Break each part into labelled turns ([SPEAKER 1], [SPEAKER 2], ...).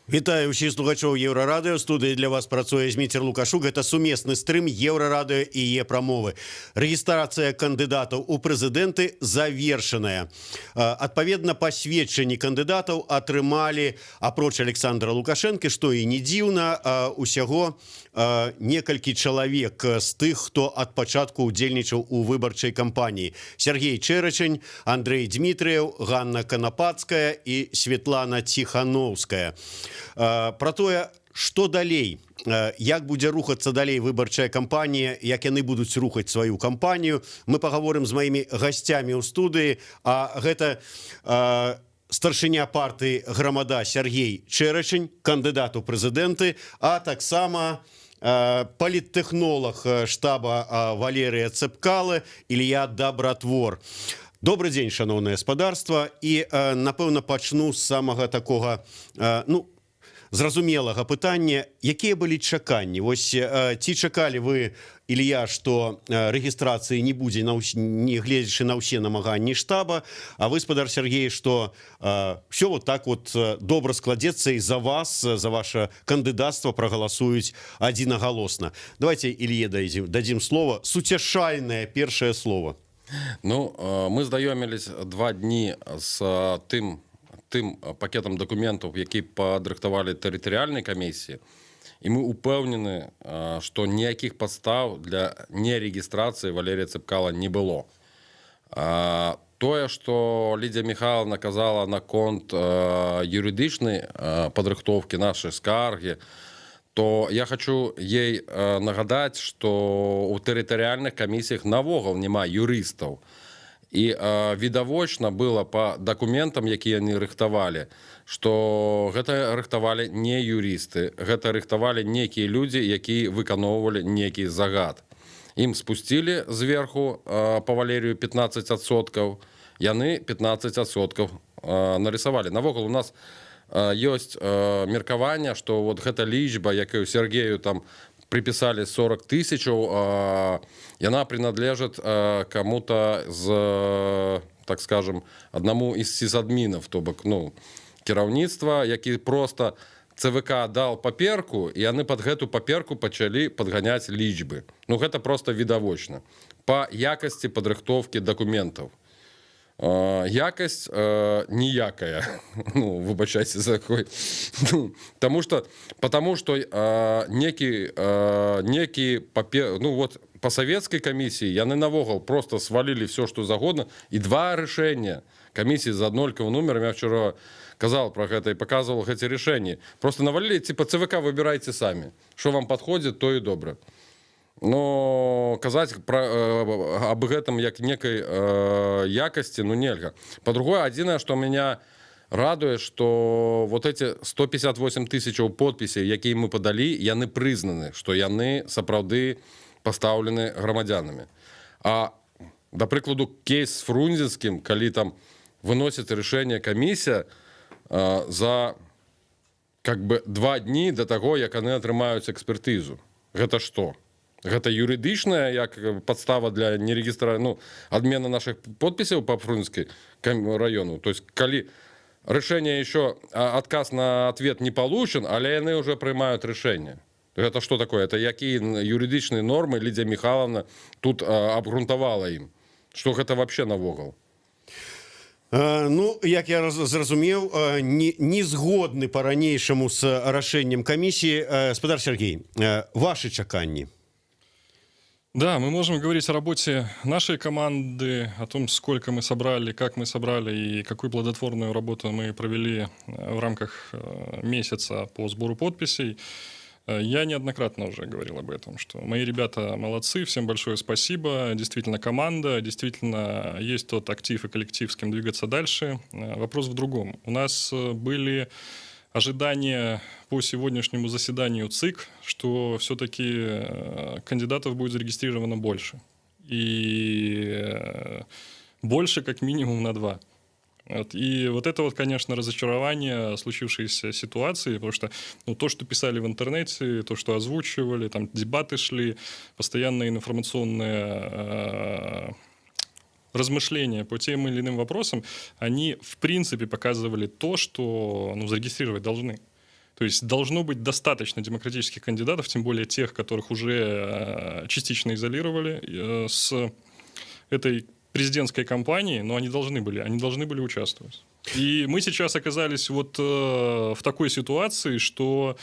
[SPEAKER 1] Вітаю ўсіх слухачоў Еўрарадыё. Студыі для вас працуе Зміцер Лукашук. Гэта сумесны стрым Еўрарадыё і Е-прамовы. Рэгістрацыя кандыдатаў у прэзідэнты завершаная. Адпаведна, пасведчанні кандыдатаў атрымалі, апроч Александра Лукашэнкі, што і не дзіўна, усяго некалькі чалавек з тых, хто ад пачатку удзельнічаў у выбарчай кампаніі: Сяргей Чэрачань, Андрэй Дзмітрыеў, Ганна Канапацкая і Святлана Ціханоўская. Пра тое, што далей, як будзе рухацца далей выбарчая кампанія, як яны будуць рухаць сваю кампанію, мы пагаворым з маімі гасцямі ў студыі. А гэта старшыня партыі «Грамада» Сяргей Чэрачань, кандыдат у прэзідэнты, а таксама паліттэхнолаг штаба Валерыя Цапкалы Ілья Дабратвор. Добры дзень, шаноўнае спадарства! І, напэўна, пачну з самага такога ну, зразумелага пытання: якія былі чаканні? Вось ці чакалі вы, Ілья, што рэгістрацыі не будзе, не гледзячы на ўсе намаганні штаба, а вы, спадар Сяргей, што ўсё вот так вот добра складзецца і за вас, за ваше кандыдацтва прагаласуюць адзінагалосна? Давайте Ілье дадзім слова, суцяшальнае першае слова.
[SPEAKER 2] Ну, мы знаёмілись 2 дні з тым пакетам дакументаў, які падрыхтавалі тэрытарыяльнай камісіі, і мы упэўнены, што ніякіх падстаў для нерэгістрацыі Валерыя Цапкала не было. Тое, што Лідзія Міхайлаўна казала наконт юрыдычнай падрыхтоўкі нашай скаргі, то я хочу ей нагадаць, што у тэрытарыяльных камісіях навогул няма юрыстаў. І відавочна было по дакументам, якія яны рыхтавалі, што гэта рыхтавалі не юрысты, гэта рыхтавалі нейкія людзі, якія выканоўвалі нейкі загад. Ім спусцілі зверху по Валерію 15%, яны 15% нарисавалі. Навогул у нас ёсць меркаванне, што вот гэта лічба, якую Сяргею там приписали, 40 тысячаў, яна принадлежит кому-то з, так скажем, одному из сисадминов, то бок, ну, кіраўніцтва, які просто ЦВК дал паперку, і яны под гэту паперку пачалі падганяць лічбы. Ну, гэта просто відавочна по якасці падрыхтоўкі дакументаў. Якасць ніякая, ну, выбачайце за такой, ну, потому что некі папер, ну вот по советской камісіі яны навогул просто свалили все что загодна, і два рашэння камісіі з аднолькавым нумерам, я вчера казал про гэта і показывал гэці рашэнні, просто навалили, типа: «ЦВК, выбирайте сами, что вам подходит, то и добра». Но казаць про аб гэтым як некай якасці, ну, нельга. Па-другое, адзінае, что меня радуе, что вот эти 158 тысячаў подпісей, якія мы падалі, яны прызнаны, что яны сапраўды пастаўлены грамадзянамі. А да прыкладу, кейс с Фрунзенскім, калі там выносит решение камісія за как бы 2 дні до таго, як яны атрымаюць экспертызу, гэта что? Гэта юрыдычная як падстава для нерэгістра, ну, адмена наших подпісаў по Фрунзенскі району? То есть калі решение еще, отказ на ответ не получен, але яны уже прымаюць решение, это что такое? Это якія юрыдычныя нормы Лідзія Міхайлаўна тут абгрунтавала ім? Что гэта вообще навогул?
[SPEAKER 1] Ну, як я зразумеў, не згодны по-ранейшаму з рашэннем камісіі. Спадар Сяргей, вашы чаканні?
[SPEAKER 3] Да, мы можем говорить о работе нашей команды, о том, сколько мы собрали, как мы собрали и какую плодотворную работу мы провели в рамках месяца по сбору подписей. Я неоднократно уже говорил об этом, что мои ребята молодцы, всем большое спасибо. Действительно команда, действительно есть тот актив и коллектив, с кем двигаться дальше. Вопрос в другом. У нас были ожидания по сегодняшнему заседанию ЦИК, что все-таки кандидатов будет зарегистрировано больше. И больше как минимум на два. Вот. И вот это вот, конечно, разочарование случившейся ситуации, потому что, ну, то, что писали в интернете, то, что озвучивали, там дебаты шли, постоянные информационные Размышления по тем или иным вопросам, они в принципе показывали то, что, ну, зарегистрировать должны. То есть должно быть достаточно демократических кандидатов, тем более тех, которых уже частично изолировали с этой президентской кампании, но они должны были участвовать. И мы сейчас оказались вот в такой ситуации, что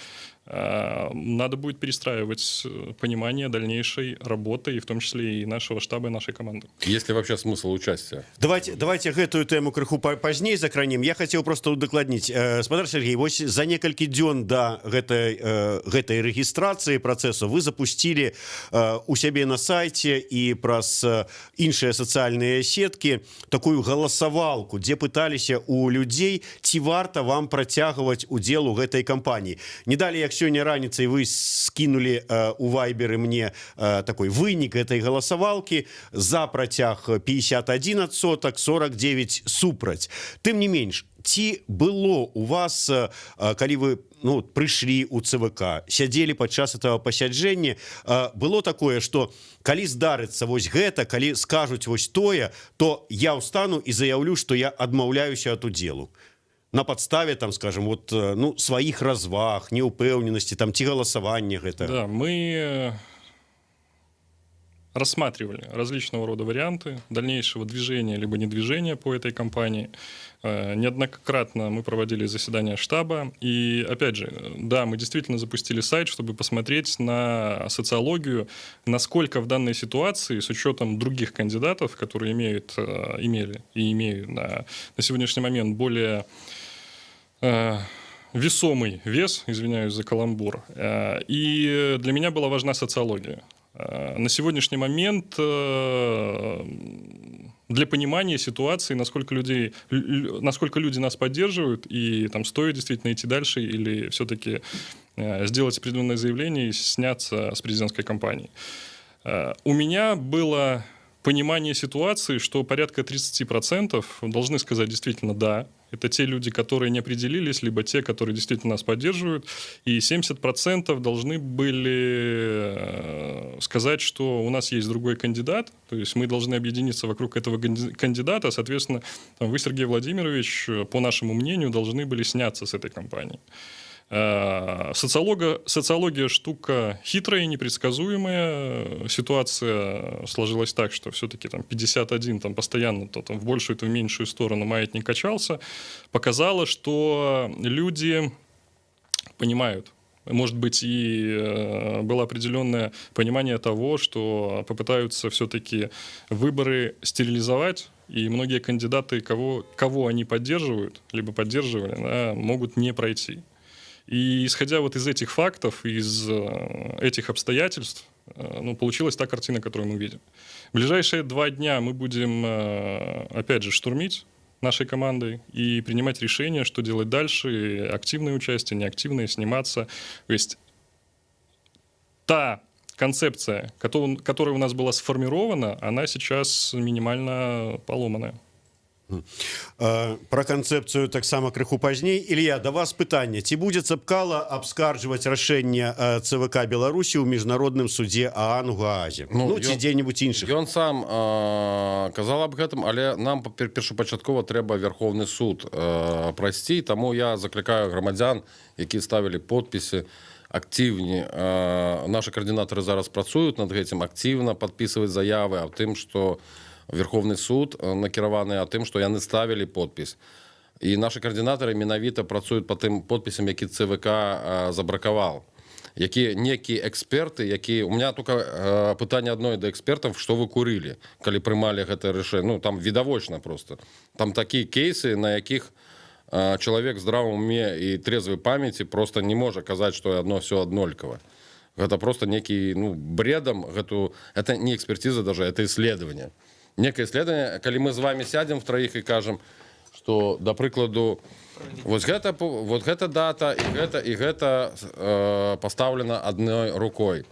[SPEAKER 3] надо будет перестраивать понимание дальнейшей работы, и в том числе и нашего штаба, и нашей команды.
[SPEAKER 2] Есть ли вообще смысл участия?
[SPEAKER 1] Давайте гэтую тэму крыху пазней закранем. Я хацеў просто удакладніць, спадар Сергей, вось за некалькі дзён да гэтай рэгістрацыі працэсу вы запусцілі у сябе на сайце і праз іншыя сацыяльныя сеткі такую галасавалку, дзе пыталіся у людзей, ці варта вам працягваць удзел у гэтай кампаніі. Не далей як сёння раніцай вы скінулі у вайберы мне такой вынік этой галасавалкі: за працяг 51%, 49 супраць. Тым не менш, ці было у вас, калі вы, ну, прыйшлі у ЦВК, сядзелі падчас этого пасяджэння, было такое, что калі здарыцца вось гэта, калі скажуць вось тое, то я ўстану і заяўлю, что я адмаўляюся ад удзелу на падставе там, скажем, вот, ну, сваіх разваг, неўпэўненасці там ці галасавання гэта?
[SPEAKER 3] Да, мы рассматривали различного рода варианты дальнейшего движения либо не движения по этой кампании. Неоднократно мы проводили заседания штаба. И, опять же, да, мы действительно запустили сайт, чтобы посмотреть на социологию, насколько в данной ситуации, с учетом других кандидатов, которые имели и имеют на сегодняшний момент более весомый вес, извиняюсь за каламбур. И для меня была важна социология. На сегодняшний момент для понимания ситуации, насколько люди нас поддерживают, и там стоит действительно идти дальше или все-таки сделать определенное заявление и сняться с президентской кампании. У меня было понимание ситуации, что порядка 30% должны сказать действительно «да». Это те люди, которые не определились, либо те, которые действительно нас поддерживают. И 70% должны были сказать, что у нас есть другой кандидат, то есть мы должны объединиться вокруг этого кандидата. Соответственно, там, вы, Сергей Владимирович, по нашему мнению, должны были сняться с этой кампании. Социология штука хитрая, непредсказуемая. Ситуация сложилась так, что все-таки там 51 там постоянно то там в большую, то в меньшую сторону маятник качался. Показала, что люди понимают, может быть, и было определенное понимание того, что попытаются все-таки выборы стерилизовать, и многие кандидаты, кого они поддерживают, либо поддерживали, да, могут не пройти. И исходя вот из этих фактов, из этих обстоятельств, ну, получилась та картина, которую мы видим. В ближайшие 2 дня мы будем, опять же, штурмить нашей командой и принимать решение, что делать дальше, активное участие, неактивное, сниматься. То есть та концепция, которая у нас была сформирована, она сейчас минимально поломанная.
[SPEAKER 1] Про канцэпцыю таксама крыху пазней. Ілья, да вас пытанне: ці будзе Цапкала абскарджваць рашэнне ЦВК Беларусі ў Міжнародным суде ААН у Гаазе, ну, ці дзе-нибудь іншых?
[SPEAKER 2] Ён сам казал аб гэтым, але нам першапачаткова трэба Верховны суд прайсці. Таму я заклікаю грамадзян, які ставілі подпісы, актыўні, нашы каардынатары зараз працуюць над гэтым, актыўна падпісваць заявы аб тым, что Верховны суд накіраваны, а тым, што яны ставілі подпіс, і нашы каардынатары менавіта працуюць по тым подпісам, які ЦВК забракаваў, які некія эксперты, які, у меня только пытанне адной да экспертаў: что вы курили, калі прымалі гэта рашэнне? Ну, там відавочна просто, там такія кейсы, на якіх чалавек здравом уме і трезвой памяти просто не можа казаць, что одно все аднолькава. Гэта просто некі, ну, бредом гэту, это не экспертиза даже, это исследование, некое исследование. Калі мы з вами сядем втроих и кажем, что, да прыкладу, вот гэта, вот гэта дата і гэта, і гэта поставлена одной рукой,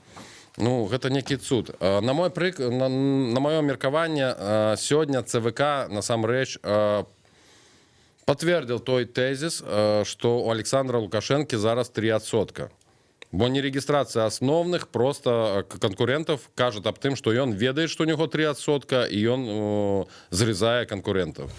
[SPEAKER 2] ну, гэта некі цуд. На маё меркаванне, сёння ЦВК насамрэч подтвердил той тезис, что у Александра Лукашенко зараз 3%. Бо не рэгістрацыя асноўных просто канкурентаў кажа аб тым, што ён ведае, што у него 3%, і ён зрезае канкурентаў.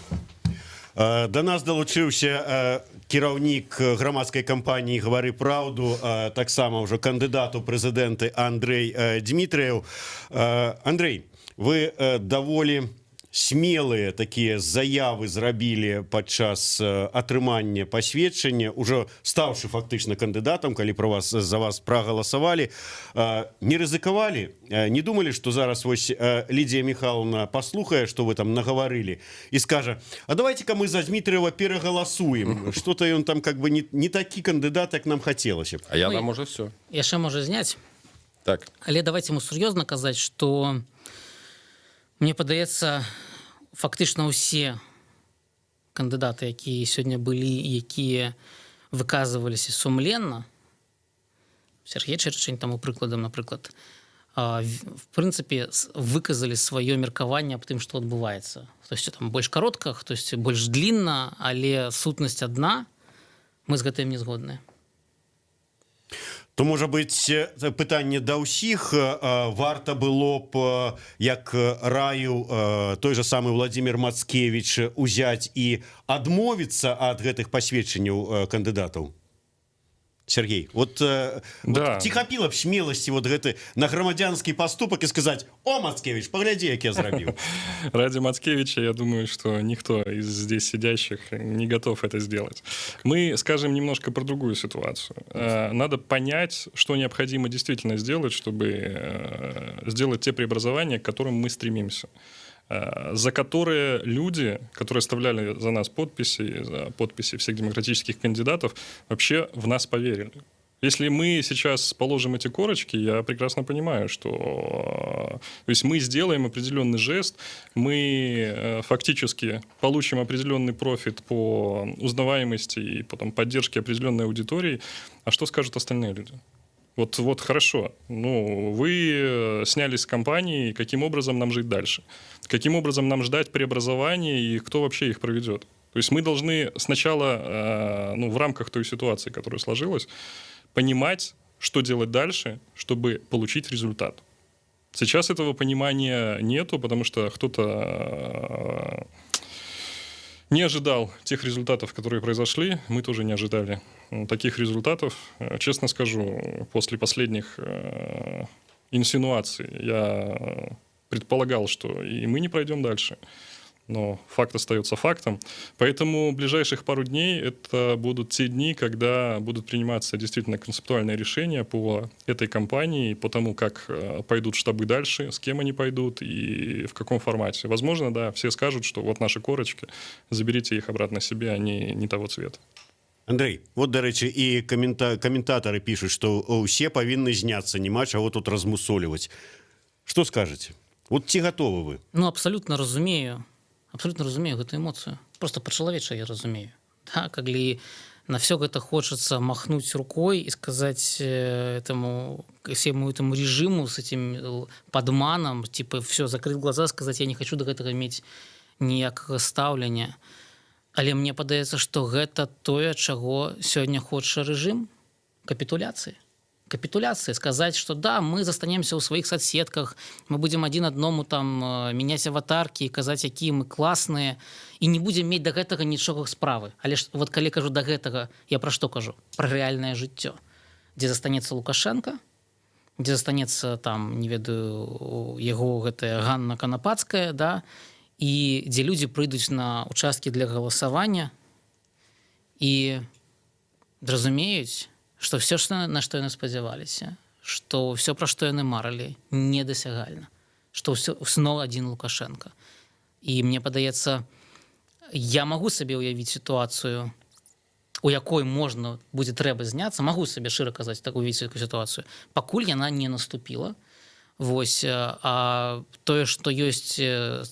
[SPEAKER 1] Да нас далучыўся кіраўнік грамадскай кампаніі «Гавары праўду», таксама ўжо кандыдат у прэзідэнты Андрэй Дзмітрыеў. Андрэй, вы даволі смелыя такія заявы зрабілі падчас атрымання пасведчання, ўжо стаўшы фактычна кандыдатам, калі пра вас за вас прагаласавалі. Не рызыкавалі, не думалі, што зараз вось Лідзія Міхайлаўна паслухае, што вы там нагаварылі, і скажа: «А давайте-ка мы за Дмітриева перагаласуем, что-то ён там как бы не такі кандыдат, як нам хацелася б»?
[SPEAKER 2] А яна
[SPEAKER 4] Ой.
[SPEAKER 2] можа все.
[SPEAKER 4] Яшчэ можа зняць.
[SPEAKER 2] Так.
[SPEAKER 4] Але давайте ему сур'ёзна казаць, что мне падаецца, фактычна ўсе кандыдаты, якія сёння былі, якія выказваліся сумленна, Сяргей Чэрчань таму прыкладам, напрыклад, в прынцыпе, выказалі сваё меркаванне аб тым, што адбываецца. Хтосьці там больш каротка, хтосьці больш длинна, але сутнасць адна: мы з гэтым не згодныя.
[SPEAKER 1] То, можа быть, пытанне да ўсіх: варта было б, як раіў той же самы Уладзімір Мацкевіч, узяць і адмовіцца ад гэтых пасведчанняў кандыдатаў? Сяргей, вот,
[SPEAKER 3] Да.
[SPEAKER 1] вот ці хапіла б смеласці вот гэты на грамадзянскі поступак і сказаць: «О, Мацкевіч, паглядзі, як я зрабіў»?
[SPEAKER 3] Ради Мацкевича, я думаю, что никто из здесь сидящих не готов это сделать. Мы скажем немножко про другую ситуацию. Надо понять, что необходимо действительно сделать, чтобы сделать те преобразования, к которым мы стремимся, за которые люди, которые оставляли за нас подписи, за подписи всех демократических кандидатов, вообще в нас поверили. Если мы сейчас положим эти корочки, я прекрасно понимаю, что то есть мы сделаем определенный жест, мы фактически получим определенный профит по узнаваемости и потом поддержке определенной аудитории. А что скажут остальные люди? Вот хорошо, ну, вы снялись с кампании, каким образом нам жить дальше? Каким образом нам ждать преобразования и кто вообще их проведет? То есть мы должны сначала, ну, в рамках той ситуации, которая сложилась, понимать, что делать дальше, чтобы получить результат. Сейчас этого понимания нету, потому что кто-то не ожидал тех результатов, которые произошли. Мы тоже не ожидали таких результатов. Честно скажу, после последних инсинуаций я предполагал, что и мы не пройдем дальше. Но факт остается фактом. Поэтому ближайших пару дней это будут те дни, когда будут приниматься действительно концептуальные решения по этой кампании, по тому, как пойдут штабы дальше, с кем они пойдут и в каком формате. Возможно, да, все скажут, что вот наши корочки, заберите их обратно себе, они не того цвета.
[SPEAKER 1] Андрэй, вот, дарэчы, і каментатары пішуць, што ўсе павінны зняцца, няма чаго тут размусоліваць. Што скажаце? Вот ці гатовы вы?
[SPEAKER 4] Ну, абсолютно разумею гэтую эмоцыю, просто па-чалавеча я разумею, да, калі на все гэта хочется махнуть рукой и сказать этому всему этому режиму с этим подманом, типа, все, закрыть глаза, сказать: «Я не хочу до гэтага мець ніякага стаўлення». Але мне падаецца, что гэта тое, чаго сёння хоча рэжым: капітуляцыі. Капітуляцыі, сказаць, что да, мы застанемся ў сваіх соцсетках, мы будем адзін адному там мяняць аватаркі і казаць, якія мы класныя, і не будзем мець да гэтага нічога справы. Але ж вот калі кажу «да гэтага», я пра што кажу? Пра рэальнае жыццё, дзе застанецца Лукашэнка, дзе застанецца там, не ведаю, яго гэтая Ганна Канапацкая, да, і дзе людзі прыйдуць на участкі для галасавання і зразумеюць, что все, что на што яны спадзяваліся, что все, пра што яны марылі, недасягальна, что ўсё зноў адзін Лукашэнка. І мне падаецца, я магу сабе ўявіць сітуацыю, у якой можна будзе, трэба зняцца, магу сабе, шчыра казаць, так увидеть такую сітуацыю. Пакуль яна не наступила. Вось, а тое, што ёсць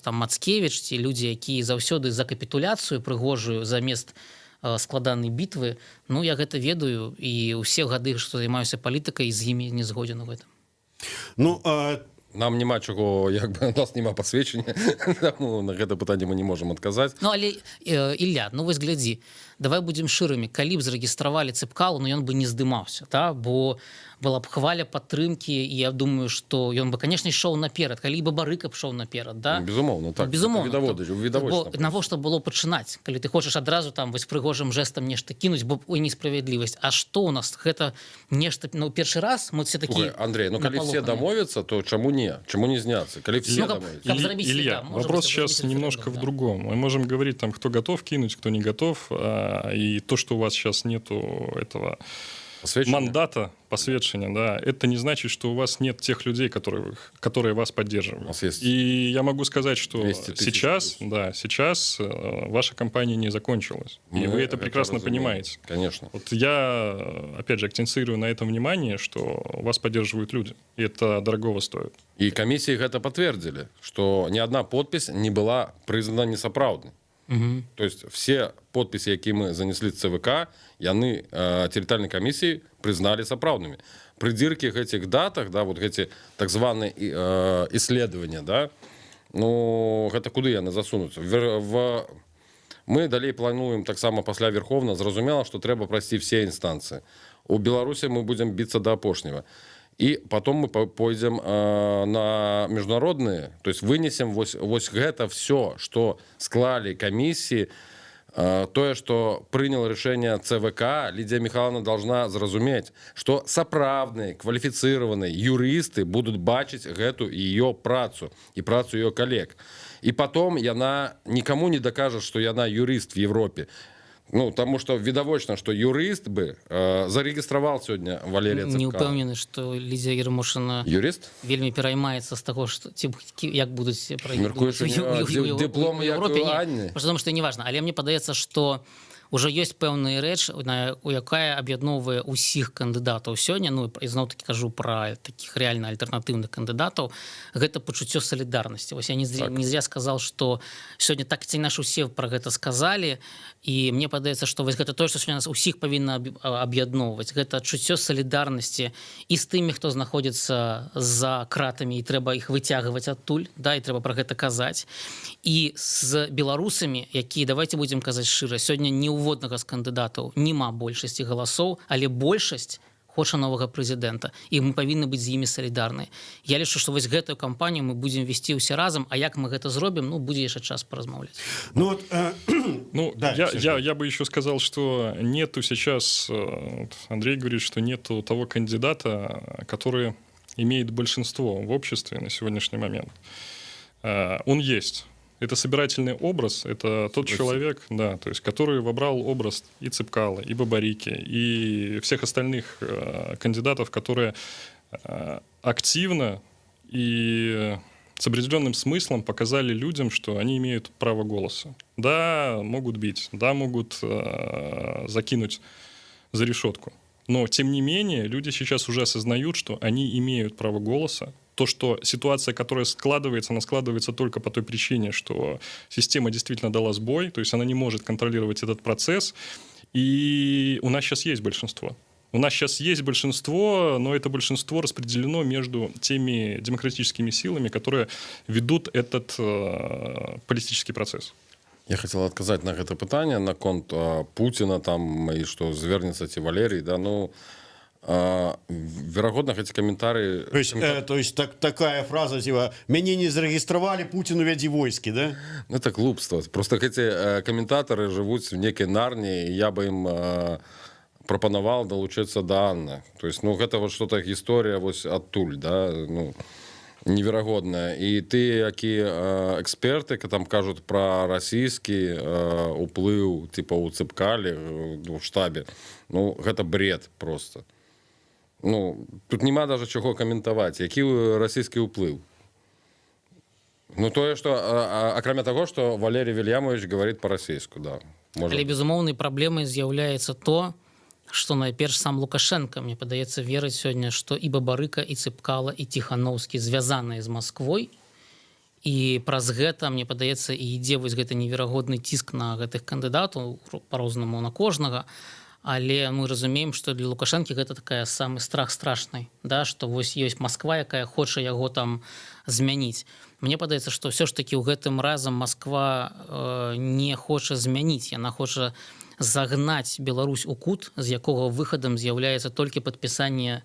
[SPEAKER 4] там Мацкевіч ці людзі, якія заўсёды за капітуляцыю прыгожую замест складанай бітвы, ну, я гэта ведаю і ўсе гады, што займаюся палітыкай, з імі не згодзен у гэтым.
[SPEAKER 1] Ну.
[SPEAKER 2] Нам няма чаго, як бы, у нас няма пасведчання, таму на гэта пытанне мы не можам адказаць.
[SPEAKER 4] Ну, але Ілля, ну вось глядзі, давай будзем шчырымі: калі б зарэгістравалі Цапкалу, ну, ён бы не здымаўся, да? Бо была б хваля падтрымкі, і я думаю, что ён бы, конечно, ішоў наперад, калі Бабарыка б шоў наперад, да?
[SPEAKER 2] Безумоўна, так.
[SPEAKER 4] Безумоўна.
[SPEAKER 2] Відавочна.
[SPEAKER 4] Бо навошта было пачынаць, калі ты хочаш адразу там вось прыгожым жэстам нешта кінуць, бо, ой, несправядлівасць. А што у нас гэта нешта, ну, першы раз мы все такі
[SPEAKER 2] Слухай, Андрей, ну калі все
[SPEAKER 4] напалоханыя.
[SPEAKER 2] дамовяцца, то чаму не, чаму не зняцца, калі все
[SPEAKER 4] Ну,
[SPEAKER 2] дамовяцца?
[SPEAKER 4] каб зрабіць,
[SPEAKER 3] Илья,
[SPEAKER 4] да, можа
[SPEAKER 3] вопрос
[SPEAKER 4] быць,
[SPEAKER 3] сейчас
[SPEAKER 4] зрабіць
[SPEAKER 3] немножко
[SPEAKER 4] рэферэндум,
[SPEAKER 3] в
[SPEAKER 4] да.
[SPEAKER 3] другом. Мы можем говорить там, кто готов кинуть, кто не готов. И то, что у вас сейчас нету этого
[SPEAKER 2] Пасведчання?
[SPEAKER 3] Мандата, пасведчання, да, это не значит, что у вас нет тех людей, которые вас поддерживают.
[SPEAKER 2] У нас есть
[SPEAKER 3] И я могу сказать, что
[SPEAKER 2] 200 тысяч
[SPEAKER 3] сейчас,
[SPEAKER 2] плюс.
[SPEAKER 3] да, сейчас ваша кампания не закончилась. И
[SPEAKER 2] Мы
[SPEAKER 3] вы это прекрасно
[SPEAKER 2] разумеем.
[SPEAKER 3] Понимаете.
[SPEAKER 2] Конечно.
[SPEAKER 3] Вот я, опять же, акцентирую на этом внимание, что вас поддерживают люди. И это дорогого стоит.
[SPEAKER 2] І камісіі гэта пацвердзілі, что ни одна подпись не была прызнана несапраўднай. То есть все подпісы, якія мы занеслі ЦВК, яны тэрытарыяльнай камісіі прызналі сапраўднымі. Прыдзіркі гэтых датах, да, вот гэти так званыя исследования, да, ну, гэта куды яны засунуцца? Мы далей плануем таксама пасля Верховна, зразумела, што трэба прайсці все інстанцыі. У Беларусі мы будзем біцца до апошняга. І потом мы пойдзем на міжнародныя, то есть вынесем вось гэта все, что склалі камісіі, тое, что принял решение ЦВК. Лидия Михайловна должна зразумець, что сапраўдныя кваліфіцыраваныя юрысты будут бачыць гэту ее працу і працу ее коллег. И потом яна никому не докажет, что яна юрист в Европе. Ну, тому что відавочна, что юрист бы зарегистровал сегодня Валерия
[SPEAKER 4] Не
[SPEAKER 2] Цепкала.
[SPEAKER 4] ўпэўнены, што Лідзія Ермошына
[SPEAKER 2] Юрист?
[SPEAKER 4] Вельмі пераймаецца з таго, што ці як будуць пра
[SPEAKER 2] Мяркую, што у него дыплом, як у
[SPEAKER 4] Еўропе. Не,
[SPEAKER 2] Анны.
[SPEAKER 4] потому что неважно, але мне падаецца, что ўжо ёсць пэўная рэч, у якая аб'ядноўвае ўсіх кандыдатаў сёння, ну, ізноў таки кажу пра таких реально альтэрнатыўных кандыдатаў, гэта пачуццё салідарнасці. Вось я не зря, не зря сказал, что сёння так ці інакш усе пра гэта сказалі, і мне падаецца, что вось гэта тое, што сёння нас усіх павінна аб'ядноўваць, гэта адчуццё салідарнасці і з тымі, хто знаходзіцца за кратамі, і трэба іх выцягваць адтуль, да, і трэба пра гэта казаць, і з беларусамі, якія, давайте будзем казаць шчыра, сёння ні ўводнага з кандыдатаў няма большасці галасоў, але большасць хоча новага прэзідэнта, і мы павінны быць з імі салідарны. Я лічу, што вось гэтую кампанію мы будзем весці ўсе разам. А як мы гэта зробім, ну, будзе яшчэ час паразмаўляць.
[SPEAKER 1] Ну вот,
[SPEAKER 3] Ну,
[SPEAKER 1] Да, Сергей.
[SPEAKER 3] я бы еще сказал, что нету сейчас, вот Андрей говорит, что нету того кандидата, который имеет большинство в обществе на сегодняшний момент. Он есть. Это собирательный образ, это тот
[SPEAKER 2] Согласен.
[SPEAKER 3] человек, да, то есть, который вобрал образ и Цепкала, и Бабарики, и всех остальных кандидатов, которые активно и с определенным смыслом показали людям, что они имеют право голоса. Да, могут бить, да, могут закинуть за решетку. Но, тем не менее, люди сейчас уже осознают, что они имеют право голоса. То, что ситуация, которая складывается, она складывается только по той причине, что система действительно дала сбой, то есть она не может контролировать этот процесс. И у нас сейчас есть большинство. У нас сейчас есть большинство, но это большинство распределено между теми демократическими силами, которые ведут этот политический процесс.
[SPEAKER 2] Я хотел адказаць на гэта пытанне наконт Пуціна там і што звернецца ці Валерій, да, ну, верагодна, эти каментары
[SPEAKER 1] То есть такая фраза типа: «Мяне не зарэгістравалі, Путін, увядзі войскі», да?
[SPEAKER 2] Ну, это глупства. Просто эти каментатары жывуць в некай Нарніі, і я бы ім прапанаваў далучыцца да Анны. То есть, ну, гэта вот что-то гісторыя вось адтуль, да, ну, неверагодная. І тыя, якія эксперты там кажуць пра расійскі уплыў типа у Цапкалі, у штабе, ну, гэта бред просто. Ну, тут няма даже чаго каментаваць, які расійскі ўплыў. Ну, тое, что акрамя таго, что Валерий Вильямович говорит по-расейску, да. Может.
[SPEAKER 4] Але безумоўнай праблемай з'яўляецца то, што найперш сам Лукашенко, мне падаецца, верыць сёння, што і Бабарыка, і Цапкала, і Ціхановскі звязаныя з Масквой, і праз гэта, мне падаецца, і ідзе вось гэты неверагодны ціск на гэтых кандыдатаў, по-рознаму на кожнага. Але мы разумеем, что для Лукашэнкі гэта такая самы страх страшны, да, что вось ёсць Москва, якая хоча яго там змяніць. Мне падаецца, что все ж таки ў гэтым разам Москва не хоча змяніць, яна хоча загнаць Беларусь у кут, з якога выхадам з'яўляецца толькі падпісанне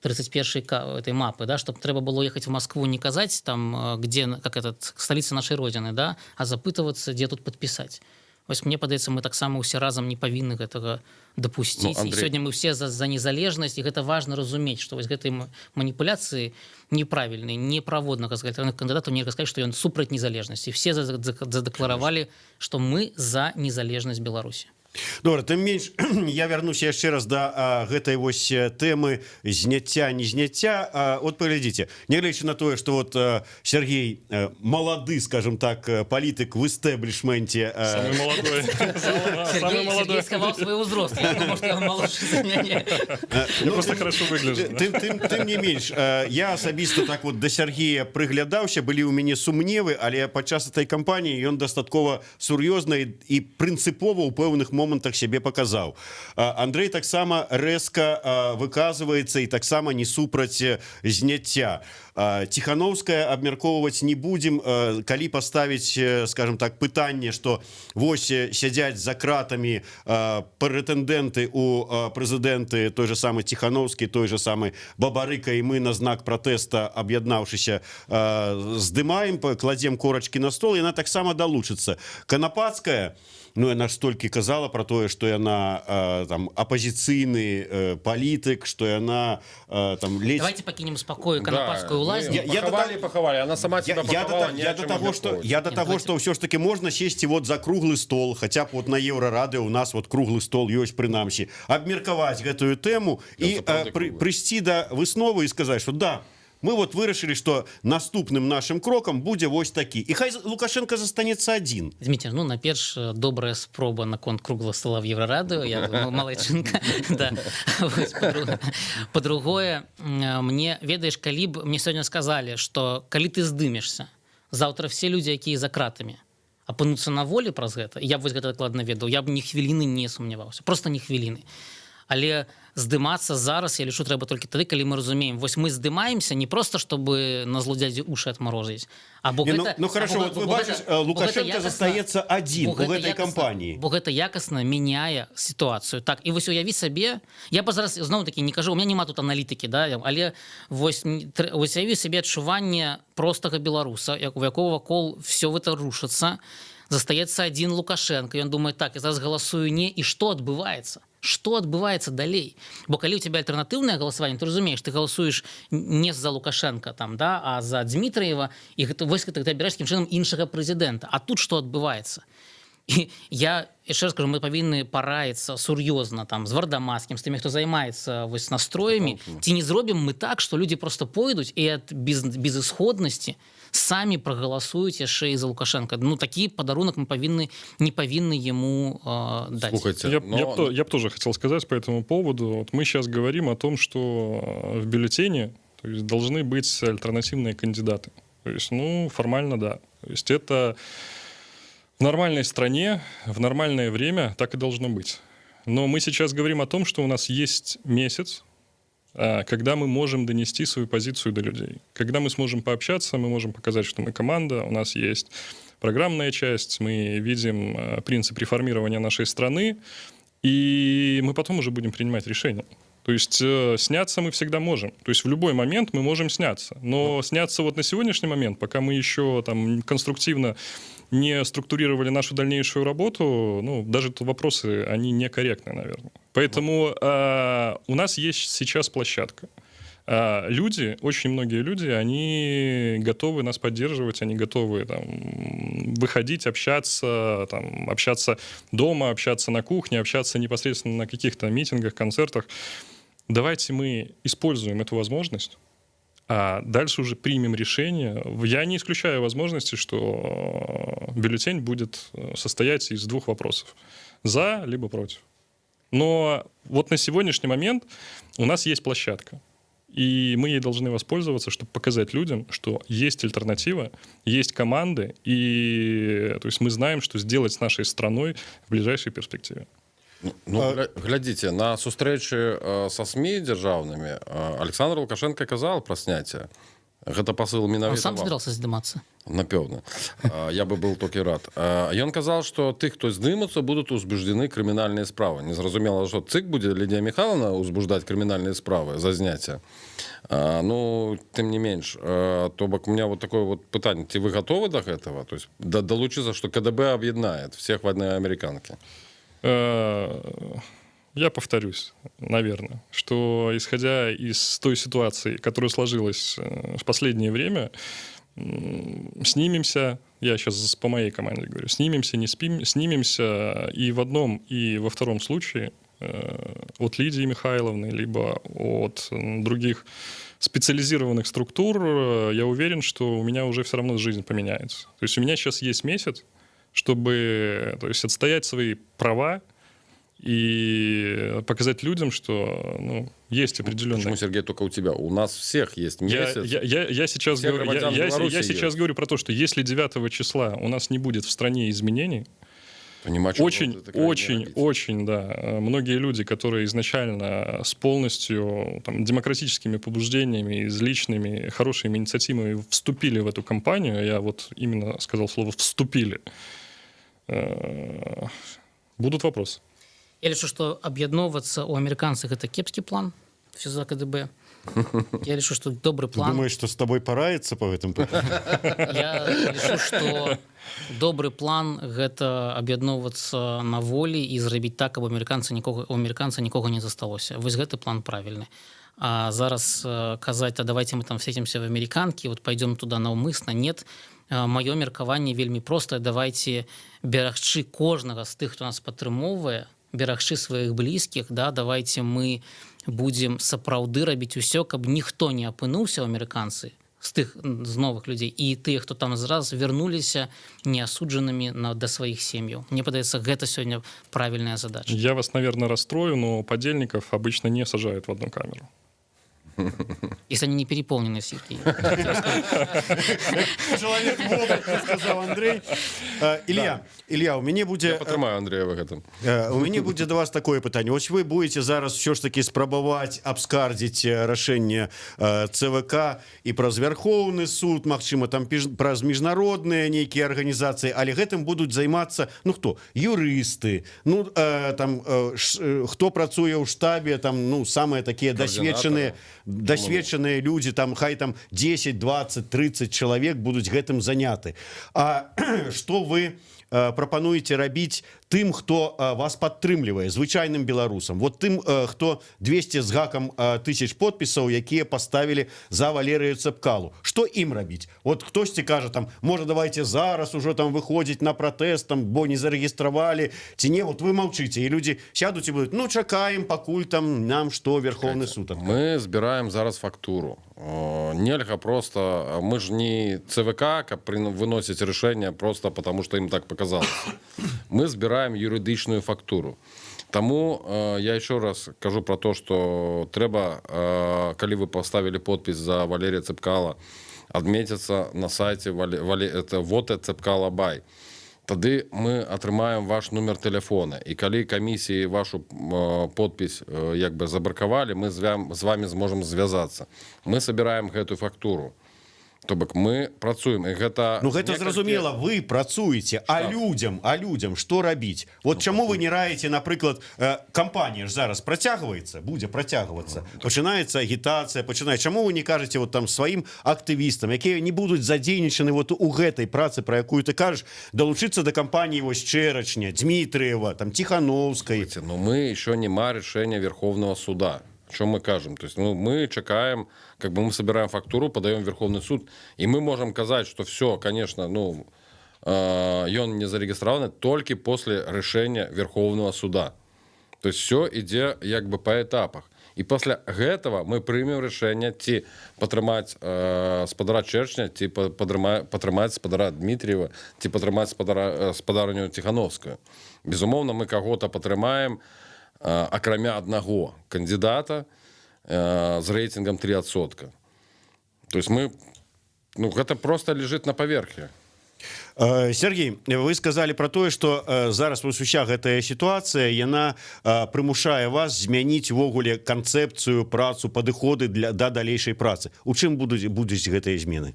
[SPEAKER 4] 31 этой мапы, да, чтобы трэба было ехать в Москву, не казаць там, где, как этот, столица нашей родины, да, а запытываться, где тут подписать. Вось мне падаецца, мы таксама ўсе разам не павінны гэтага дапусціць.
[SPEAKER 2] Ну, Андрей.
[SPEAKER 4] І сёння мы все за незалежнасць, і гэта важна разумець, што вось гэтай маніпуляцыі неправільныя, не праводнага з альтэрнатыўных кандыдатаў нельга сказаць, што ён супраць незалежнасці. Все задэкларавалі, што мы за незалежнасць Беларусі.
[SPEAKER 1] Добра, тым менш, я вярнуся яшчэ раз да гэтай вось тэмы зняцця, не зняцця. От паглядзіце, нягледзячы на тое, что вот Сергей малады, скажем так, палітык в истеблишменте,
[SPEAKER 3] Самый молодой. Самый
[SPEAKER 4] Сергей,
[SPEAKER 3] молодой.
[SPEAKER 4] Сергей схаваў свой узрост. Я думаю, что он моложе за мяне.
[SPEAKER 3] Я просто хорошо выгляжу.
[SPEAKER 1] Тым не менш, я асабіста так вот да Сергея прыглядаўся, былі ў мяне сумневы, але падчас этой кампаніі ён дастаткова сур'ёзна і прынцыпова ў пэўных момантах сябе паказаў. Андрей таксама рэзка выказваецца і таксама не супраць зняцця. Ціхановская абмяркоўваць не будзем. Калі паставіць, скажем так, пытанне, что вось сядзяць за кратамі прэтэндэнты у прэзідэнты, той же самы Ціхановскі, той же самы Бабарыка, і мы на знак пратэста, аб'яднаўшыся, здымаем, кладзем корачкі на стол, яна таксама далучыцца. Канапацкая, ну, яна ж столькі казала про тое, что яна там апозіцыйны палітык, что яна там ледзь
[SPEAKER 4] Давайте покинем спакою канапацкую
[SPEAKER 2] Да,
[SPEAKER 4] лазню.
[SPEAKER 2] Поховали, поховали. Она сама
[SPEAKER 1] я,
[SPEAKER 2] себя
[SPEAKER 1] я,
[SPEAKER 2] поховала,
[SPEAKER 1] до,
[SPEAKER 2] не
[SPEAKER 1] я
[SPEAKER 2] о
[SPEAKER 1] до
[SPEAKER 2] чем
[SPEAKER 1] того, что
[SPEAKER 2] обмяковывать.
[SPEAKER 1] я до
[SPEAKER 4] Нет,
[SPEAKER 1] того,
[SPEAKER 4] давайте.
[SPEAKER 1] что ўсё ж таки можна сесці вот за круглы стол, хотя б вот на Еўрарадыо у нас вот круглы стол ёсць прынамсі, абмеркаваць гэтую тэму і
[SPEAKER 2] Ён сапраўды круглы.
[SPEAKER 1] прыйсці да высновы і сказаць, что да, мы вот вырашылі, что наступным нашим крокам будзе вось такі, і хай Лукашенко застанецца адзін.
[SPEAKER 4] Зміцер, ну, наперш, добрая спроба наконт круглого стола в Еврорадыо, я думаю, малайчынка. Да. Вось, па-другое, мне, ведаеш, калі б мне сёння сказалі, што калі ты здымешся, заўтра все людзі, якія за кратамі, апынуцца на волі праз гэта, я б вось гэта дакладна ведаў, я б ні хвіліны не сумняваўся, просто ні хвіліны. Але здымацца зараз, я лічу, трэба толькі тады, калі мы разумеем, вось мы здымаемся не просто чтобы на зло дяде уши отморозить, а бо
[SPEAKER 1] Не,
[SPEAKER 4] гэта,
[SPEAKER 1] ну хорошо,
[SPEAKER 4] а бо-
[SPEAKER 1] вот вы
[SPEAKER 4] бо
[SPEAKER 1] бачыш,
[SPEAKER 4] бо гэта
[SPEAKER 1] Лукашенко застаецца адзін
[SPEAKER 4] бо
[SPEAKER 1] у
[SPEAKER 4] гэта
[SPEAKER 1] гэтай кампаніі.
[SPEAKER 4] Бо гэта якасна мяняе сітуацыю. Так, і вось уяві сабе, я бы зараз зноў такі не кажу, у меня няма тут аналітыкі, да, але вось, вось уяві сабе адчуванне простага беларуса, як у якого вакол все это рушыцца, застаецца адзін Лукашенко, ён думае: так, я зараз галасую не, і што адбываецца? Что адбываецца далей? Бо калі у тебя альтэрнатыўнае галасаванне, ты разумееш, ты галасуеш не за Лукашенко там, да, а за Дмітриева, і гэта вось ты абіраеш такім чынам іншага прэзідэнта. А тут что адбываецца? І я яшчэ раз скажу, мы павінны параіцца сур'ёзна там з Вардамацкім, з тымі, хто займаецца вось настроямі, ці не зробім мы так, што людзі просто пойдуць і ад безысходнасці самі прагаласуюць яшчэ і за Лукашенко. Ну, такі падарунак мы павінны не павінны ему даць.
[SPEAKER 2] Слухайте,
[SPEAKER 3] Я, я б тоже хотел сказать по этому поводу. Вот мы сейчас говорим о том, что в бюллетене, то есть, должны быть альтернативные кандидаты. То есть, ну, формально да. То есть это в нормальной стране, в нормальное время так и должно быть. Но мы сейчас говорим о том, что у нас есть месяц, когда мы можем донести свою позицию до людей. Когда мы сможем пообщаться, мы можем показать, что мы команда, у нас есть программная часть, мы видим принцип реформирования нашей страны, и мы потом уже будем принимать решения. То есть сняться мы всегда можем. То есть в любой момент мы можем сняться. Но сняться вот на сегодняшний момент, пока мы еще там конструктивно не структурировали нашу дальнейшую работу, ну, даже тут вопросы, они некорректны, наверное. Поэтому у нас есть сейчас площадка. Люди, очень многие люди, они готовы нас поддерживать, они готовы там выходить, общаться, там, общаться дома, общаться на кухне, общаться непосредственно на каких-то митингах, концертах. Давайте мы используем эту возможность, а дальше уже примем решение. Я не исключаю возможности, что бюллетень будет состоять из двух вопросов: за либо против. Но вот на сегодняшний момент у нас есть площадка. И мы ей должны воспользоваться, чтобы показать людям, что есть альтернатива, есть команды, и то есть мы знаем, что сделать с нашей страной в ближайшей перспективе.
[SPEAKER 2] Ну, глядзіце, на сустрэчы са СМІ дзяржаўнымі Александр Лукашенко казал про снятие. Гэта посыл
[SPEAKER 4] Он
[SPEAKER 2] менавіта
[SPEAKER 4] сам
[SPEAKER 2] вам.
[SPEAKER 4] собирался здымацца?
[SPEAKER 2] Напэўна. Я бы был толькі рад. Ён казал, что тых, хто здымуцца, будут узбуждены крымінальныя справы. Незразумела, что ЦИК будзе, Лидия Михайловна, узбуждать крымінальныя справы за зняцце. Ну, тым не менш, то бок у меня вот такое вот пытанне: ці вы готовы до гэтага, то есть далучыцца, что КДБ объединяет всех в одной американке?
[SPEAKER 3] Я повторюсь, наверное, что, исходя из той ситуации, которая сложилась в последнее время, снимемся, я сейчас по моей команде говорю, снимемся, не спим, снимемся и в одном, и во втором случае от Лидии Михайловны либо от других специализированных структур, я уверен, что у меня уже все равно жизнь поменяется. То есть у меня сейчас есть месяц, чтобы, то есть, отстоять свои права и показать людям, что, ну, есть определенные.
[SPEAKER 2] Почему, Сергей, только у тебя? У нас всех есть
[SPEAKER 3] Я,
[SPEAKER 2] месяц.
[SPEAKER 3] я сейчас
[SPEAKER 2] Все
[SPEAKER 3] говорю,
[SPEAKER 2] громадян Беларуси
[SPEAKER 3] я сейчас
[SPEAKER 2] есть.
[SPEAKER 3] говорю про то, что если 9 числа у нас не будет в стране изменений,
[SPEAKER 2] Понимать, что
[SPEAKER 3] очень,
[SPEAKER 2] вот это крайне
[SPEAKER 3] очень,
[SPEAKER 2] робить.
[SPEAKER 3] Очень, да. Многие люди, которые изначально с полностью там демократическими побуждениями, с личными хорошими инициативами вступили в эту кампанию, я вот именно сказал слово «вступили», будут вопросы.
[SPEAKER 4] Я лічу, што аб'ядноўвацца ў амерыканцах — это кепскі план все за КДБ. Я лічу, што добры
[SPEAKER 1] Ты
[SPEAKER 4] план
[SPEAKER 1] думаешь, что с тобой параится по этому пытанню?
[SPEAKER 4] Я лічу, што добры план — гэта аб'ядноўвацца на волі і зрабіць так, каб амерыканцы нікога у амерыканца нікога не засталося. Вось гэты план правільны. А зараз казаць: «А давайте мы там встретимся в американке, вот пойдем туда наўмысна», — нет. Маё меркаванне вельмі простае: давайте берагчы кожнага з тых, хто нас падтрымоўвае, берагчы сваіх блізкіх, да, давайте мы будзем сапраўды рабіць усё, каб ніхто не апынуўся ў амерыканцы з тых з новых людзей, і тыя, хто там зараз, вярнуліся неасуджанымі да сваіх сем'яў. Мне падаецца, гэта сёння правільная задача.
[SPEAKER 3] Я вас, наверное, расстрою, но подельников обычно не сажают в одну камеру.
[SPEAKER 4] Если они не переполнены, Сергей.
[SPEAKER 1] Человек в сказал Андрей. Илья, Илья, у мяне будзе
[SPEAKER 2] Я падтрымаю Андрея в гэтым.
[SPEAKER 1] У мяне будзе до вас такое пытанне. Ось вы будете зараз все ж таки спрабаваць абскардзіць рашэнне ЦВК і праз Вярхоўны суд, магчыма, там праз міжнародныя нейкія арганізацыі, але гэтым будуць займацца, ну, хто, юрысты, ну, там хто працуе ў штабе там, ну, самыя такія дасведчаныя людзі там, хай там 10, 20, 30 чалавек будуць гэтым заняты. А что вы прапануеце рабіць тым, хто вас падтрымлівае, звычайным беларусам, вот тым, хто 200 з гакам тысяч подпісаў, якія поставілі за Валерыю Цапкалу, что ім рабіць? Вот хтосьці кажа там: можа, давайте зараз ужо там выходзіць на пратэст там, бо не зарэгістравалі ці не? Вот вы маўчыце, і людзі сядуць і будуць: «Ну, чакаем, пакуль там нам что Верховны суд адкажа».
[SPEAKER 2] Мы збіраем зараз фактуру. Нельга просто, мы ж не ЦВК, каб выносіць рашэнне просто потому, что им так показалось. Мы збіраем юрыдычную фактуру. Таму я еще раз кажу про то, что трэба, калі вы поставили подпись за Валерия Цепкала, адметиться на сайте это вот Цепкала бай. Тады мы атрымаем ваш нумар телефона, і калі камісіі вашу подпись як бы забракавалі, мы з вами зможам звязацца. Мы собираем гэтую фактуру, то бок мы працуем, і гэта
[SPEAKER 1] Ну, гэта зразумела, вы працуеце, а людям что рабіць? Вот чаму вы не раіце, напрыклад, кампанія ж зараз працягваецца, будзе працягвацца, пачынаецца агітацыя, пачынае. Чаму вы не кажаце вот там сваім актывістам, якія не будуць задзейнічаны вот у гэтай працы, про якую ты кажаш, далучыцца да кампаніі вось Чэрачня, Дмітриева, там, Тихановской?
[SPEAKER 2] Слушайте, но мы еще нема решения Верховного суда. О чем мы кажем? То есть, ну, мы чакаем, как бы мы собираем фактуру, подаем в Верховный суд, и мы можем казать, что все, конечно, ну, ён не зарегистрированы только после решения Верховного суда. То есть все ідзе як бы по этапах. І пасля гэтага мы прымем рашэнне, ці падтрымаць спадара Чэрчня, ці падтрымаць спадара Дмітриева, ці падтрымаць спадарню Ціхановскую. Безумоўна, мы каго-то падтрымаем, акрамя аднаго кандидата з рэйтынгам 3%. То есть мы, ну, гэта просто лежит на паверхі.
[SPEAKER 1] Сергей, вы сказалі пра тое, што зараз вось уся гэтая сітуацыя, яна прымушае вас змяніць увогуле канцэпцыю, працу, падыходы для да далейшай працы. У чым будуць гэтыя змены?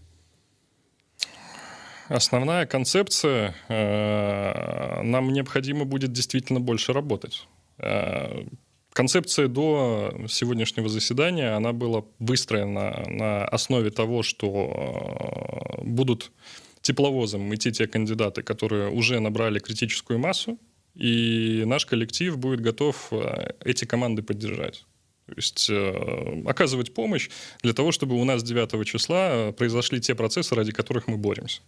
[SPEAKER 3] Основная концепция: нам необходимо будет действительно больше работать. Концепция до сегодняшнего заседания, она была выстроена на основе того, что будут тепловозом идти те кандидаты, которые уже набрали критическую массу, и наш коллектив будет готов эти команды поддержать. То есть оказывать помощь для того, чтобы у нас 9 числа произошли те процессы, ради которых мы боремся.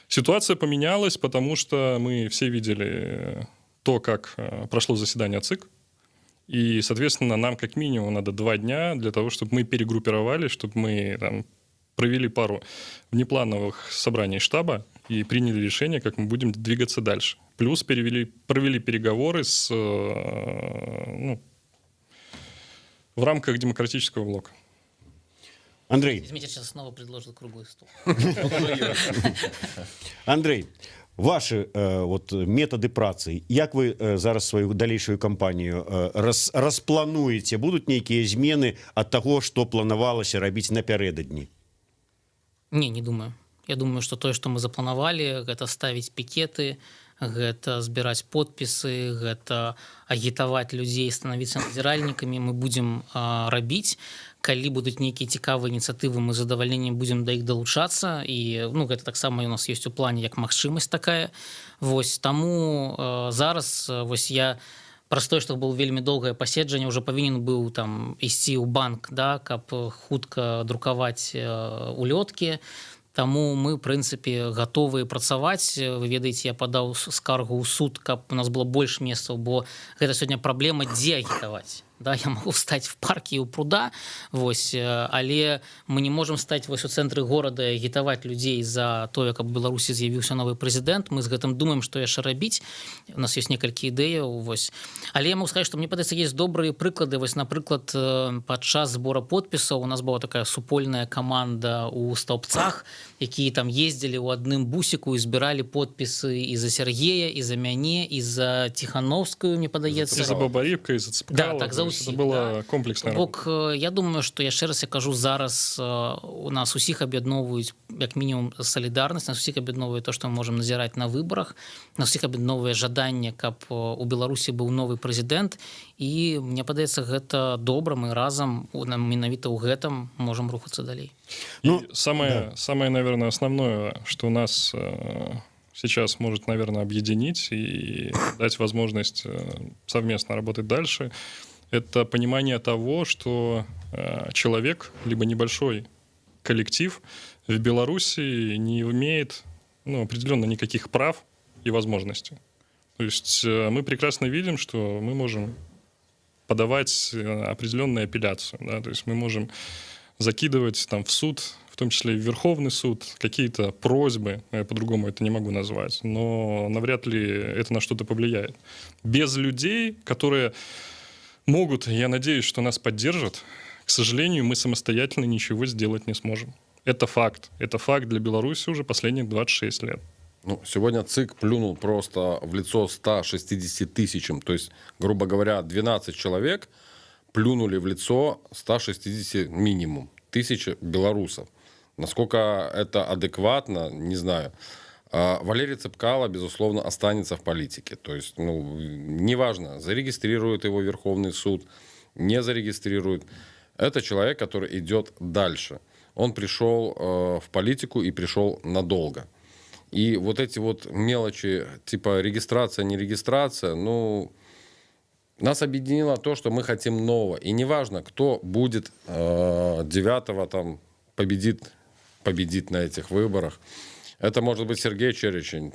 [SPEAKER 3] Ситуация поменялась, потому что мы все видели то, как прошло заседание ЦИК. И, соответственно, нам как минимум надо 2 дня для того, чтобы мы перегруппировали, чтобы мы там провели пару внеплановых собраний штаба и приняли решение, как мы будем двигаться дальше. Плюс провели переговоры ну, в рамках демократического блока.
[SPEAKER 1] Андрей.
[SPEAKER 4] Дмитрий сейчас снова предложил круглый стол.
[SPEAKER 1] Андрей, ваши вот методы працы, як вы зараз сваю далейшую кампанію расплануеце? Будуць нейкія змены ад таго, што планавалася рабіць напярэдадні?
[SPEAKER 4] Не, не думаю. Я думаю, что тое, что мы запланавалі, гэта ставіць пікеты, гэта збіраць подпісы, гэта агітаваць людзей станавіцца назіральнікамі, мы будзем рабіць. Калі будуць нейкія цікавыя ініцыятывы, мы з задавальненнем будзем да іх далучацца, і, ну, гэта таксама у нас ёсць у плане як магчымасць такая. Вось таму зараз вось я праз тое, што было вельмі доўгае паседжанне, уже павінен быў там ісці ў банк, да, каб хутка друкаваць улёткі. Таму мы, в прынцыпе, гатовыя працаваць. Вы ведаеце, я падаў скаргу ў суд, каб у нас было больш месцаў, бо гэта сёння праблема, дзе агітаваць. Да, я могу стаць в парке у пруда, вось, але мы не можем стаць вось у цэнтры горада і агітаваць людзей за тое, каб у Беларусі з'явіўся новы прэзідэнт. Мы з гэтым думаем, што яшчэ рабіць, у нас есть некалькі ідэяў, вось. Але я могу сказать, что, мне падаецца, есть добрыя прыклады. Вось, напрыклад, падчас збора подпісаў у нас была такая супольная команда у Стаўпцах, якія там ездзілі ў адным бусіку і збіралі подпісы і за Сергея, і за мяне, і за Ціханоўскую, мне падаецца.
[SPEAKER 3] И за Бабарика, и за Цепкало.
[SPEAKER 4] Да, так, за
[SPEAKER 3] То есть
[SPEAKER 4] усіх,
[SPEAKER 3] это была
[SPEAKER 4] да.
[SPEAKER 3] комплексная работа.
[SPEAKER 4] Бок, я думаю, что, яшчэ раз я кажу, зараз у нас усіх аб'ядноўваюць як мінімум салідарнасць, нас усіх аб'ядноўвае то, што мы можем назіраць на выбарах, нас усіх аб'ядноўвае жаданне, каб у Беларусі быў новы прэзідэнт, і мне падаецца, гэта добра, мы разам нам менавіта ў гэтым можам рухацца далей.
[SPEAKER 1] Ну,
[SPEAKER 3] И самое, наверное, основное, что нас сейчас может, наверное, объединить и дать возможность совместно работать дальше, это понимание того, что человек либо небольшой коллектив в Беларуси не имеет, ну, определенно никаких прав и возможностей. То есть мы прекрасно видим, что мы можем подавать определенную апелляцию, да, то есть мы можем закидывать там в суд, в том числе и в Верховный суд, какие-то просьбы, я по-другому это не могу назвать, но навряд ли это на что-то повлияет. Без людей, которые могут, я надеюсь, что нас поддержат, к сожалению, мы самостоятельно ничего сделать не сможем. Это факт. Это факт для Беларуси уже последних 26 лет.
[SPEAKER 2] Ну, сегодня ЦИК плюнул просто в лицо 160 тысячам. То есть, грубо говоря, 12 человек плюнули в лицо 160 минимум тысяч белорусов. Насколько это адекватно, не знаю. Валерий Цепкало, безусловно, останется в политике. То есть, ну, неважно, зарегистрирует его Верховный суд, не зарегистрирует. Это человек, который идет дальше. Он пришел в политику и пришел надолго. И вот эти вот мелочи, типа регистрация, не регистрация, ну, нас объединило то, что мы хотим нового. И неважно, кто будет 9 там победит на этих выборах. Это может быть Сергей Черечень,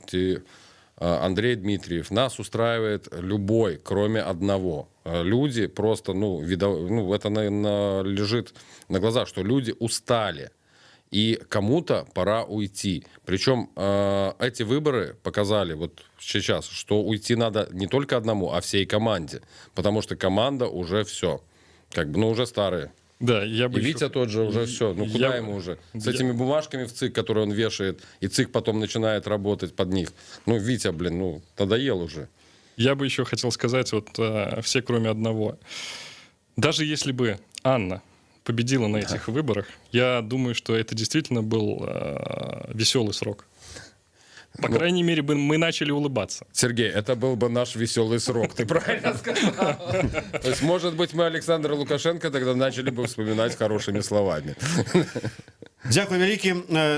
[SPEAKER 2] Андрей Дмитриев. Нас устраивает любой, кроме одного. Люди просто, ну, ну, это лежит на глазах, что люди устали. И кому-то пора уйти. Причем эти выборы показали вот сейчас, что уйти надо не только одному, а всей команде. Потому что команда уже все. Как бы, ну, уже старые.
[SPEAKER 3] Да, я бы
[SPEAKER 2] И
[SPEAKER 3] еще-
[SPEAKER 2] Витя тот же уже все. Ну куда ему уже? С этими бумажками в ЦИК, которые он вешает, и ЦИК потом начинает работать под них. Ну, Витя, блин, ну, надоел уже.
[SPEAKER 3] Я бы еще хотел сказать, вот все кроме одного. Даже если бы Анна победила на этих выборах, я думаю, что это действительно был веселый срок. По крайней мере, бы мы начали улыбаться.
[SPEAKER 2] Сергей, это был бы наш веселый срок, ты правильно сказал. То есть, может быть, мы Александра Лукашенко тогда начали бы вспоминать хорошими словами.
[SPEAKER 1] Дзякуй вялікі.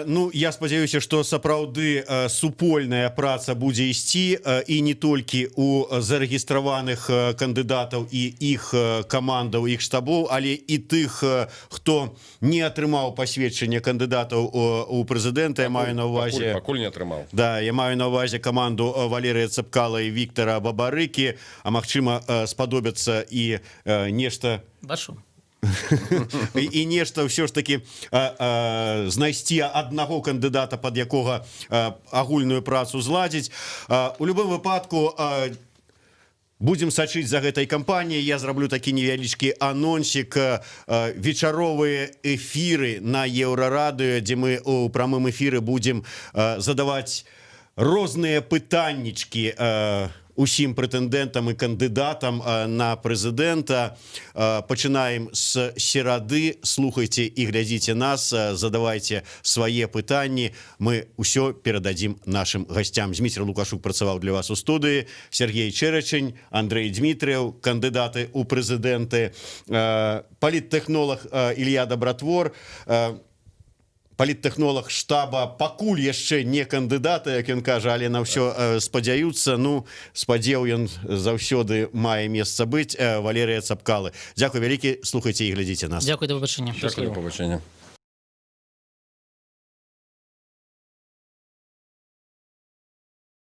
[SPEAKER 1] Ну, я спадзяюся, што сапраўды супольная праца будзе ісці і не толькі у зарэгістраваных кандыдатаў і іх камандаў, іх штабоў, але і тых, хто не атрымаў пасведчанне кандыдатаў у прэзідэнта. Я маю на увазе
[SPEAKER 2] Пакуль не атрымаў.
[SPEAKER 1] Да, я маю на увазе каманду Валерыя Цапкала і Віктара Бабарыкі, а магчыма, спадобяцца і нешта
[SPEAKER 4] Бачу.
[SPEAKER 1] і нешта ўсё ж таки знайсці аднаго кандыдата, под якога агульную працу зладзіць. У любым выпадку будем сачыць за гэтай кампаніяй. Я зраблю такі невялічкі анонсік: вечаровыя эфіры на Еўрарадыё, дзе мы у прамым эфіры будем задаваць розныя пытаннічкі усім прэтэндэнтам і кандыдатам на прэзідэнта. Пачынаем з серады. Слухайце і глядзіце нас, задавайце свае пытанні, мы ўсё перададзім нашим гасцям. Зміцер Лукашук працаваў для вас у студыі, Сяргей Чэрачэнь, Андрэй Дзмітрыеў, кандыдаты ў прэзідэнты, паліттэхнолаг Ілья Дабратвор, паліттэхнолаг штаба пакуль яшчэ не кандыдата, як ён кажа, але на ўсё спадзяюцца. Ну, спадзеў ён заўсёды мае месца быць, Валерыя Цапкалы. Дзякуй вялікі, слухайце і глядзіце нас.
[SPEAKER 4] Дзякуй, да пабачэння.
[SPEAKER 2] Дзякуй, да пабачэння.